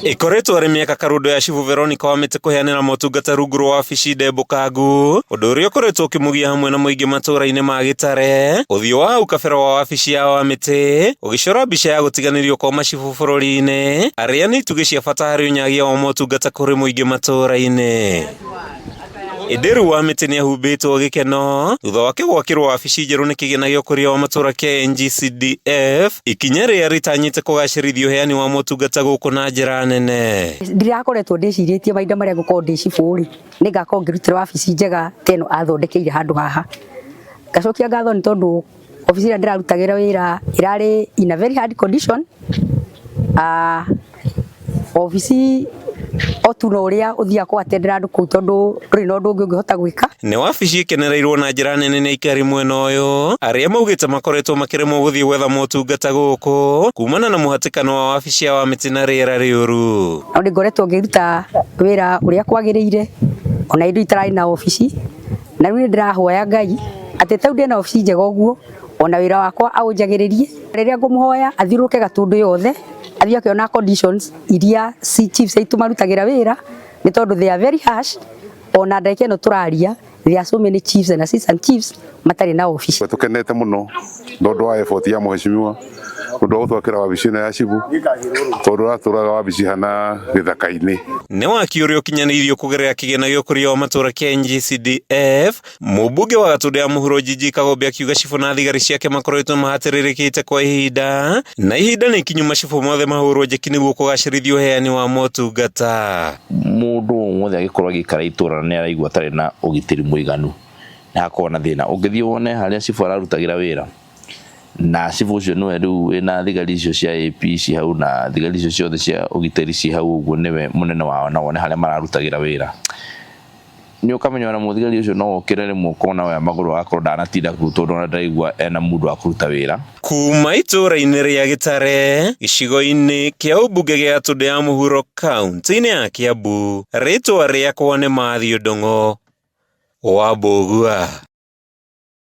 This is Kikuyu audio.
Ĩkoretwo arĩ mĩaka karũndo ya Cibũ Veronica Wamĩtĩ kũheanĩra motungata rungu rwa wabici ndembũkangu, ũndũ ũrĩa ũkoretwo ũkĩmũgia hamwe na mũingĩ matũũra-inĩ ma Gĩtare. Ũthiũ wa hau kabere wa wabici ya Wamĩtĩ ũgĩcora mbica ya gũtiganĩrio kwa macibũ bũrũri-inĩ, arĩa nĩ itugĩ cia bata harĩ ũnyagia wa motungata kũrĩ mũingĩ matũũra-inĩ. Ĩndĩ rĩu Wamĩtĩ nĩahumbĩtwo gĩkeno thutha wake gwakĩrwo wabici njerũ nĩ kĩgĩna gĩa ũkũria wa matũũra kĩa NGCDF, ikinya rĩrĩa rĩtanyĩte kũgacĩrithia ũheani wa motungata gũkũ na njĩra nene. Ndirakoretwo ndĩcirĩtie mahinda marĩa ngũkorwo ndĩ cibũ rĩ, nĩ ngakorwo ngĩrutĩra wabici njega ta ĩno athondekeire handũ haha. Ngacokia ngatho nĩ tondũ obici ĩrĩa ndĩrarutagĩra wĩra ĩrarĩ in a very hard condition. Obici o tu no ũrĩa ũthiaga kũ attend andũ kũu tondũ ndũrĩ na ũndũ ũngĩ ũngĩhota gwĩka. Nĩ wabici ĩkenereirwo na njĩra nene nĩ aikari mwena ũyũ arĩa maugĩte makoretwo makĩremwo gũthiĩ gwetha motungata gũkũ kumana na mũhatĩkano wa wabici ya Wamĩtĩ na rĩera rĩũru. No nĩ ngoretwo ngĩruta wĩra ũrĩa kwagĩrĩire ona indo itararĩ na obici. Na rĩu nĩ ndĩrahoya Ngai atĩ tau ndĩna obici njega ũguo ona wĩra wakwa aũnjagĩrĩrie. Rĩrĩa ngũmũhoya athiũrũrũke Gatundu yothe athiĩ akĩona conditions iria chiefs aitũ marutagĩra wĩra nĩ tondũ they are very harsh. Ona ndagĩka ĩno tũraria there are so many chiefs and assistant chiefs matarĩ na obici. Tũkenete mũno tondũ wa effort ya mheshimiwa ũndũ wa gũtwakĩra wabici ĩno ya cibũ tondũ ũratũraga wabici hana gĩthaka-inĩ. Nĩ waki ũrĩa ũkinyanĩirio kũgerera kĩgĩna gĩa ũkũria wa matũũra kĩa NGCDF, mũmbunge wa Gatũndũ ya Mũhuro Njinji Kagombe akiuga cibũ na thigari ciake makoretwo mahatĩrĩrĩkĩte kwa ihinda na ihinda nĩ ikinyu macibũ mothe mahũrwo njeki nĩguo kũgacĩrithia ũheani wa motungata. Mũndũ o wothe angĩkorwo agĩikara itũra na nĩ araigua atarĩ na ũgitĩri mũiganu, nĩ hakoragwo na thĩna. Ũngĩthiĩ wone harĩa cibũ ararutagĩra wĩra, na cibũ ũcio nĩwe rĩu wĩna thigari icio cia AP ci hau na thigari icio ciothe cia ũgitĩri ci hau ũguo nĩwe mũnene wao na wone harĩa mararutagĩra wĩra. Nĩ ũkamenya ona mũthigari ũcio no okĩre rĩmwe ũkona oya magũrũ agakorwo ndanatinda kũu tondũ ona ndaraigua ena mũndũ wa kũruta wĩra. Kuma itũũra-inĩ rĩa Gĩtare, gĩcigo-inĩ kĩa ũmbunge gĩa Gatũndũ ya Mũhuro kaunti-inĩ ya Kĩambu, rĩtwa rĩakwa nĩ Matthew Ndung'u wa Mbũgua.